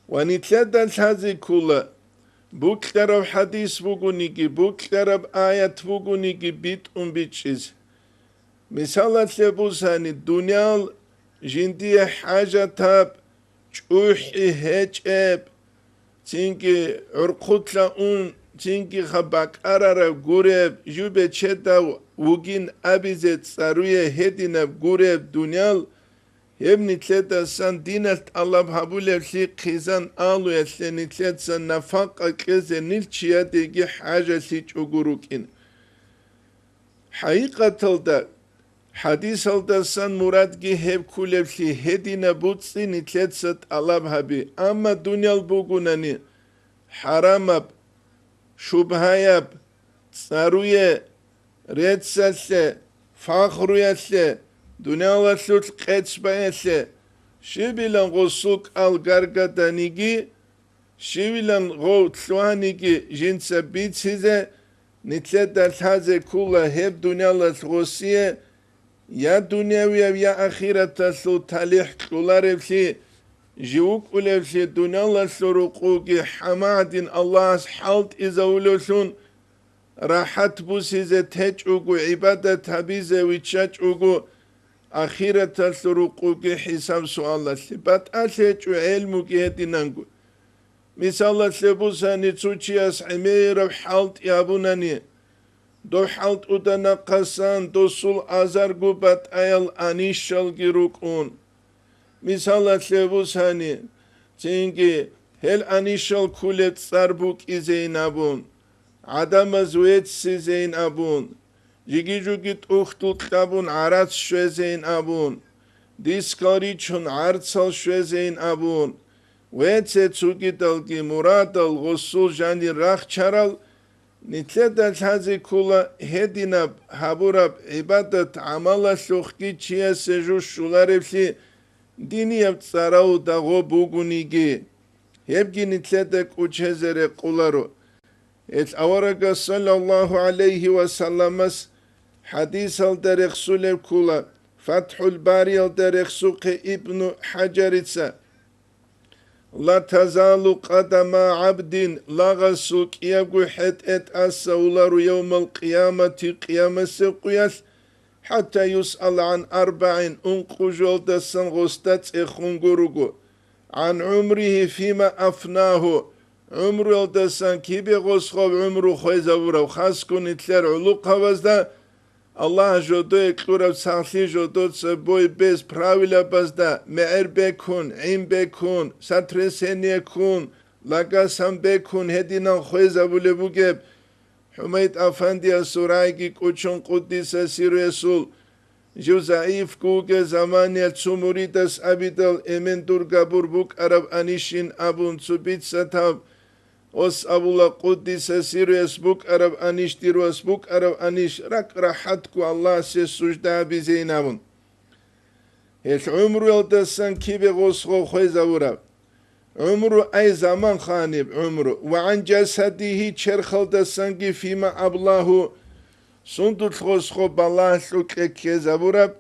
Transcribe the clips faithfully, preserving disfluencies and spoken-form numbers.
Ва нилъеда лъазе ккола, букьараб хӀадис бугониги, букьараб аят бугониги битӀун бичӀчӀизе. Мисалалъе бусани, дуниял жиндие хӀажатаб, чӀухӀи гьечӀеб, цинги гӀурхъулъа ун, цинги ха бакӀарараб гуреб, жубе чедав вугин абизе цӀаруе гьединаб гуреб дуниял, гьеб нилъедасан диналъ тӀалаб гьабулевлъи хъизан алуялъе нилъеца нафакъа кьезе нил чиядеги хӀажалъичӀого рукӀин. ХӀакъикъаталда, хӀадисалдасан мурадги гьеб кколеблъи гьединаб буцӀцӀи нилъеца тӀалаб гьаби, амма дуниял бугунани, хӀарамаб, шубгьаяб, цӀаруе, реццалъе, фахруялъе, дуниялалъулъ къецбаялъе, щибилан гъосул кӀал гаргаданиги, щивилан гъов лъугьаниги жинца бицизе, нилъеда лъазе ккола гьеб дуниялалъ гъосие, я дунявияб, я ахираталъул талихӀ кьолареблъи, жив вукӀулевлъи дуниялалъул рукъуги хӀамадин Аллагьас хӀалтӀизавулевлъун, рахӀат бусизе течӀого, гӀибадат гьабизе виччачӀого, ахираталъул рукъуги хӀисаб-суалалъе батӀалъи гьечӀо гӀелмуги гьединанго. Мисалалъе бусани, цо чияс гӀемераб хӀалтӀи гьабунани, дов хӀалтӀуда нахъасан досул азарго батӀаял анищалги рукӀун. Мисалалъе бусани, цинги гьел анищал ккулеб цӀар букӀизейин абун, гӀадамаз веццизейин абун, жиги-жуги тӀухьдул кьабун гӀарац щвезейин абун, дискал ричун гӀарцал щвезейин абун, вецце цогидалги мурадал гъосул жанир рахчарал, нилъеда лъазе ккола гьединаб гьабураб гӀибадат-гӀамалалъухъги чиясе жо щолареблъи динияб цӀаравда гъо бугониги, гьебги нилъеда кӀочезе рекъоларо. Гьел аварагас, саллаллагьу гӀалайгьи ва салламас, хӀадисалда рехсулеб ккола, ФатхӀул Бариялда рехсухъе Ибну ХӀажарица: «Ла тазалу къадама гӀабдин», лагъасул кӀиябго хӀетӀе тӀасавуларо явмал къиямати, къиямасеб къуялъ, «хӀатта юсъала гӀан арбагӀин», ункъо жоялдасан гъосда цӀехун гуруго, «гӀан гӀумригьи фима афнагьу», гӀумруялдасан кибе гъос гъоб гӀумру хвезабураб, хасго нилъер гӀулухъабазда, Аллагь жодое кьураб сахлъи жодоца бой без правилабазда мегӀер бекун, гӀин бекун, сотрясение ккун, лагасан бекун гьединан хвезабулеб бугеб. ХӀумайд Афандиясул рагӀиги кӀочон, къуддиса сирруясул, жив загӀифго вугеб заманиялъ цо муридас абидал, эмен дур габур букӀараб анищин абун, цо бицатаб ос абула, къуддиса сирруяс букӀараб анищ, дир вас букӀараб анищ, ракӀ-рахӀатго Аллагьасе сужда гьабизейин абун. Гьелъ гӀумруялдасан кибе гъос гъов хвезабураб? ГӀумру, ай заман ханиб гӀумру, ва гӀан жасадигьи, черхалдасанги, фима аблагьу, сундулъ гъос гъов балагьлъукье ккезабураб,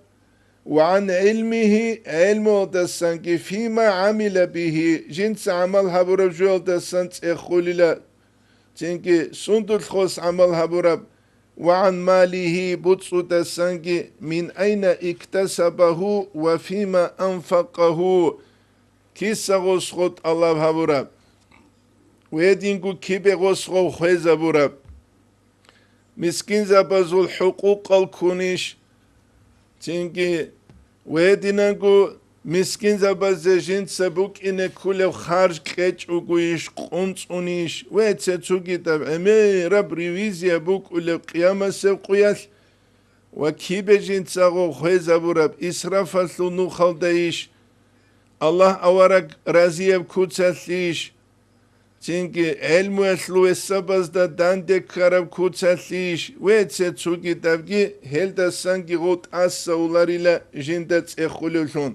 ва гӀан гӀилмигьи, гӀелмуялдасанги, фима гӀамила бигьи, жинца гӀамал гьабураб жоялдасан цӀехулила, цинги сундулъ гъос гӀамал гьабураб, ва гӀан малигьи, буцӀцӀудасанги, мин айна иктасабагьу ва фима анфакъагьу, киса гъос гъо тӀалаб гьабураб, гьединго кибе гъос гъов хвезабураб, мискинзабазул хӀукъукъал ккунищ? Цинги гьединанго мискинзабазе жинца букӀине кколеб харж кьечӀогойищ, къунцӀунищ, вецце цогидаб гӀемераб ревизия букӀулеб къиямасеб къуялъ, ва кибе жинца гъо хвезабураб исрафалъул нухалдайищ, Аллагь авараг разияб куцалъийищ? Цинги гӀелмуялъул весабазда данде ккараб куцалъийищ? Вецце цогидабги гьелдасанги гъо тӀасавуларила жинда цӀехулевлъун.